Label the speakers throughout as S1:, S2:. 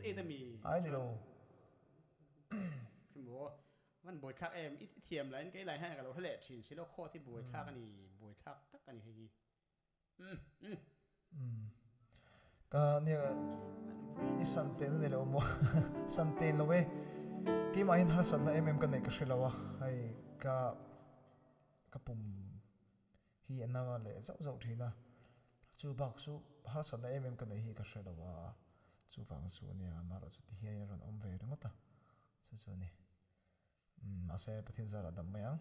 S1: 6 8 ami
S2: Ai ni lo.
S1: Maw van buai thlak em i thiam lah in kei lai hian ka lo hre leh thin si lo khawt hi buai thlak a ni buai thlak tak a ni hei hi.
S2: Ka nia i san tel ni lo maw san tel lo e keimah hian harsatna em em ka neih ka hre lo a hei ka ka pum hi a na leh zauh zauh thin a chu bak chu harsatna em em ka neih hi ka hre lo a chuvang chu ania amaherawhchu ti hian a rawn awm ve ringawt a chu chu a ni. Mahse Pathian zarah dam mai ang.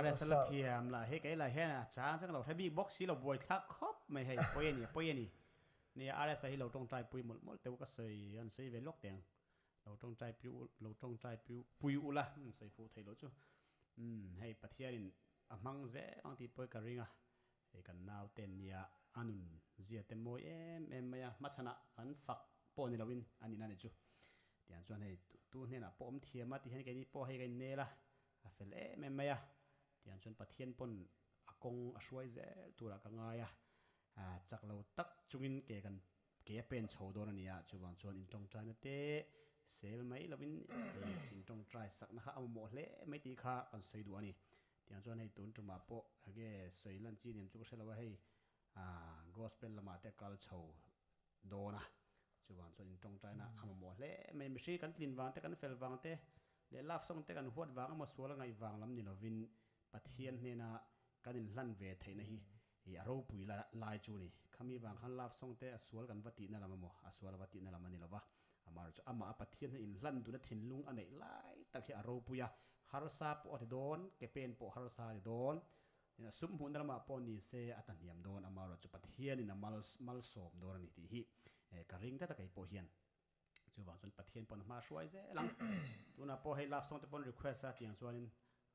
S1: RS la thiam lah hei kei lah hian a chang chang lo hre bik bawk si lo buai thlak khawp mai hei pawi a ni pawi a ni. Nia RS a hi lo tawngtai pui mawlh mawlh teuh ka sawi an sawi ve lawk teng. Lo tawngtai pui lo tawngtai pui pui ula sawi fuh theih loh chu. Hei Pathianin a hmang zel ang tih pawh hi ka ring a. Hei kan naute nia a nun zia te mawi em em mai a, hmachhanah kan fak pawh ni loin a nihna ni chu. Tiang chuan hei tu hnenah pawh awm thiam a ti hian keini pawh hei ka innel a, a fel em em mai a. Tiang chuan Pathian pawn a kawng a hruai zel turah ka ngai a, chak lo tak chungin ke kan ke a pen chho dawn a nia, chuvang chuan intawngtaina te sel mai lovin hei intawngtai sakna kha a mamawh hle mai tih kha kan sawi duh a ni. Tiang chuan hei tun tumah pawh enge sawi lan chi nem chu ka hre lo a, hei gospel lamah te kal chho dawn a, chuvang chuan intawngtaina a mamawh hle mai. Mihring kan tlin vang te, kan fel vang te leh love song te kan huat vang emaw sual a ngaih vang lam ni lovin Pathian hnena kan inhlan ve theihna hi i a ropui lai chu a ni. Khami vang khan love song te a sual kan va tihna lam emaw a sual a va tihna lam a ni lo va. Amaherawhchu amah a Pathian hna inhlan duna thinlung a neih lai tak hi a ropui a, harsa pawh a ti dawn, ke pen pawh harsa a ti dawn, a sum hmuhna lamah pawh ni se a ta hniam dawn, amaherawhchu Pathianin a malsawm dawn a ni tih hi ka ring tlat a kei pawh hian. Chuvang chuan Pathian pawn a hma hruai zel ang. Tunah pawh hei love song te pawn request a tiang chuanin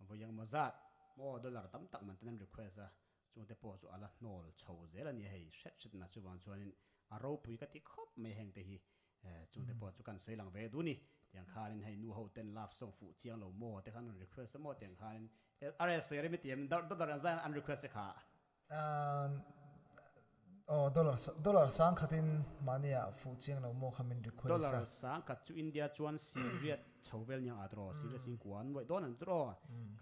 S1: vawi engmaw zat maw dollar tam tak man ten an request a, chungte pawh chu a la hnawl chho zel a nia hei hret hret na chuvang chuanin a ropui ka ti khawp mai heng te hi chungte pawh chu kan sawi lang ve duh ni. Tiang khanin hei nu ho ten love song fuh chiang lo maw te khan an request a maw tiang khanin RS sawi rem i ti em dollar an zai an request che kha.
S2: Aw dollar dollar sang khatin mahnia fuh chiang lo maw kha min request a.
S1: Dollar sang khat chu India chuan Siriat chho vel niang a tiraw Siriat sing kua an nuaih dawn an tiraw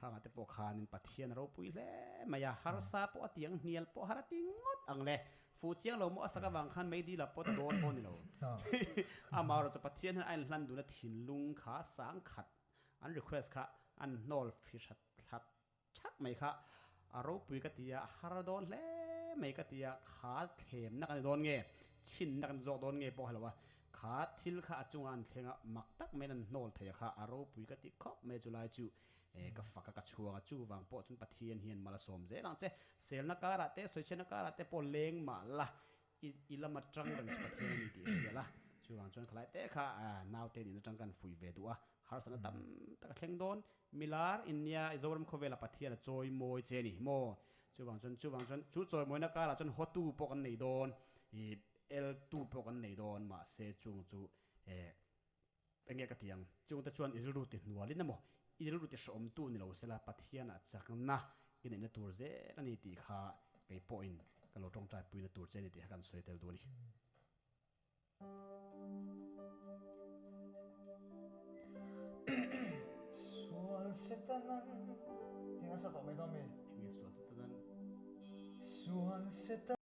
S1: khangah te pawh khanin Pathian a ropui hle mai a harsa pawh a tiang hnial pawh har a ti ngawt ang le fuh chiang lo maw a sak avang khan meidil ah pawt dawn pawh a ni lo amaherawhchu chu Pathian hian a inhlan duna thinlung kha sang khat an request kha an hnawl fi hrat thlat Thak mai kha a ropui ka ti a, a har dawn hle mai ka ti a, kha thlemna kan ni dawn nge, chhinna kan zawk dawn nge pawh a lo a, kha thil kha a chunga an thleng a, mak tak maiin an hnawl thei a kha a ropui ka ti khawp mai a, chulai chu ka fak a, ka chhuang a, chuvang pawh chuan Pathian hian mal a sawm zel ang che, selna karah te, sawichhiatna karah te pawh leng mah la, I i lama tang reng chu Pathian a ni tih hria la, chuvang chuan khalai te kha naute nihna tang kan fuih ve duh a, harsatna tam tak a thleng dawn. Milar India i Zoram khawvela Pathian a chawi mawi che a ni maw? Chuvang chuan chuvang chuan chu chawimawina karah chuan hawtu pawh kan nei dawn, i eltu pawh kan nei dawn, mahse chung chu enge ka ti ang, chungte chuan i rilru ti hnualin emaw i rilru ti hrehawmtu ni lo sela Pathian a chakna i neihna tur zel a ni tih kha kei pawhin ka lo tawngtai puina tur che a ni tih kha kan sawi tel duh a ni.
S2: Sual Setanan tih a sa tawh mai dawn mi?
S1: Enge Sual Setanan?
S2: Sual Setanan.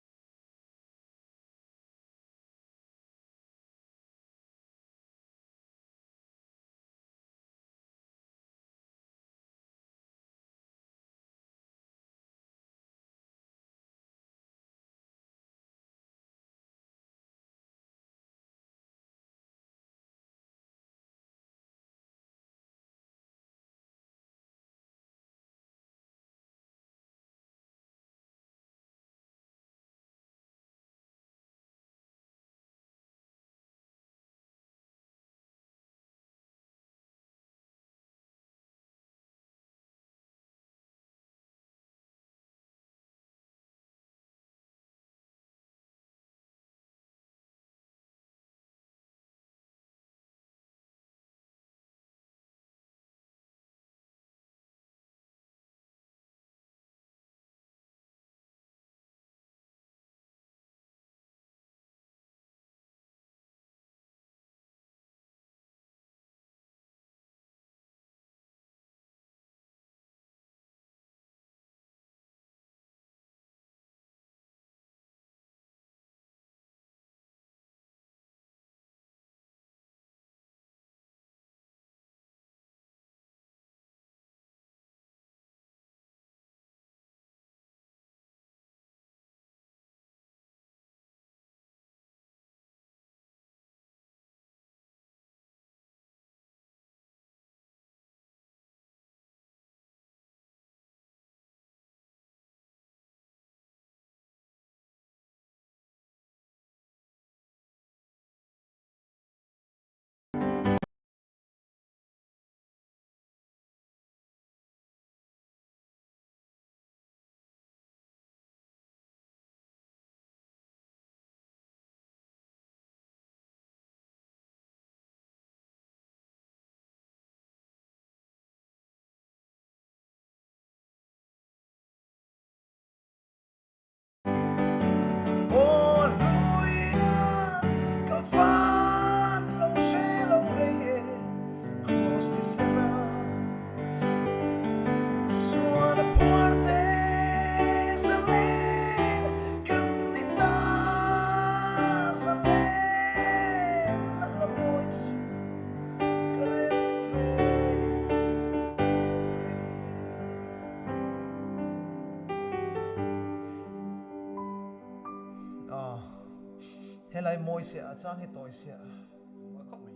S2: Helai mawi sia a chang hi tawi sia.
S1: Mawi khawp mai.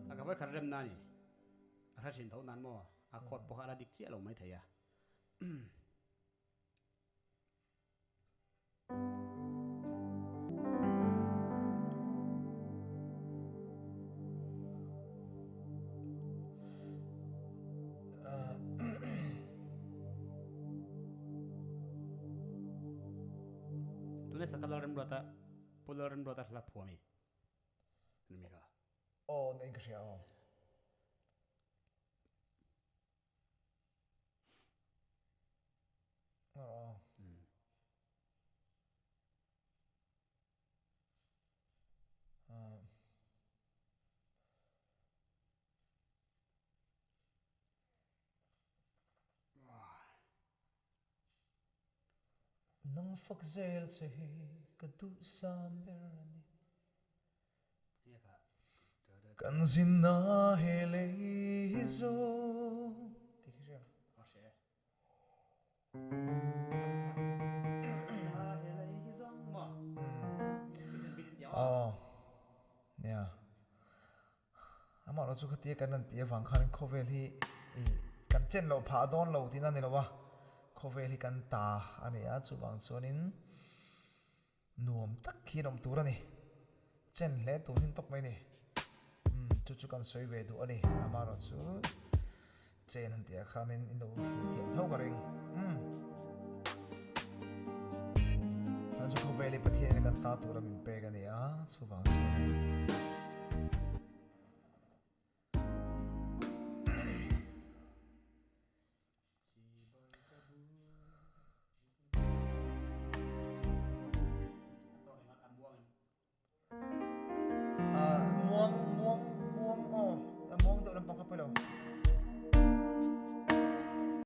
S1: A ka vawi khat rem na ni. A hre thin tho nan maw? A chord pawh kha a la dik chiah lo mai thei a. Tuna sakha Lalremruata Pu Lalremruata hla phuah mi ni mi kha.
S2: Aw nei ka hria aw. Aw. Nang fak zel che hi ka duhsam ber a ni. Kan zinna he lei zawng tih khi hria. Aw nia amah erawh chu khatia kan han tih avang khan khawvel hi ih kan chen loh phah dawn lo tihna a ni lo a, khawvel hi kan ta a ni a chuvang chuanin Nuam tak hi an awm tur a ni. Chen hle tur hin tawp mai a ni. Umm chu chu kan sawi ve duh a ni. Amaherawh chu chen han tih ah khanin in lo thlir thiam tho ka ring. Umm. Chuan chu khawvel hi Pathianin kan ta tura min pek a ni a, chuvang chuan.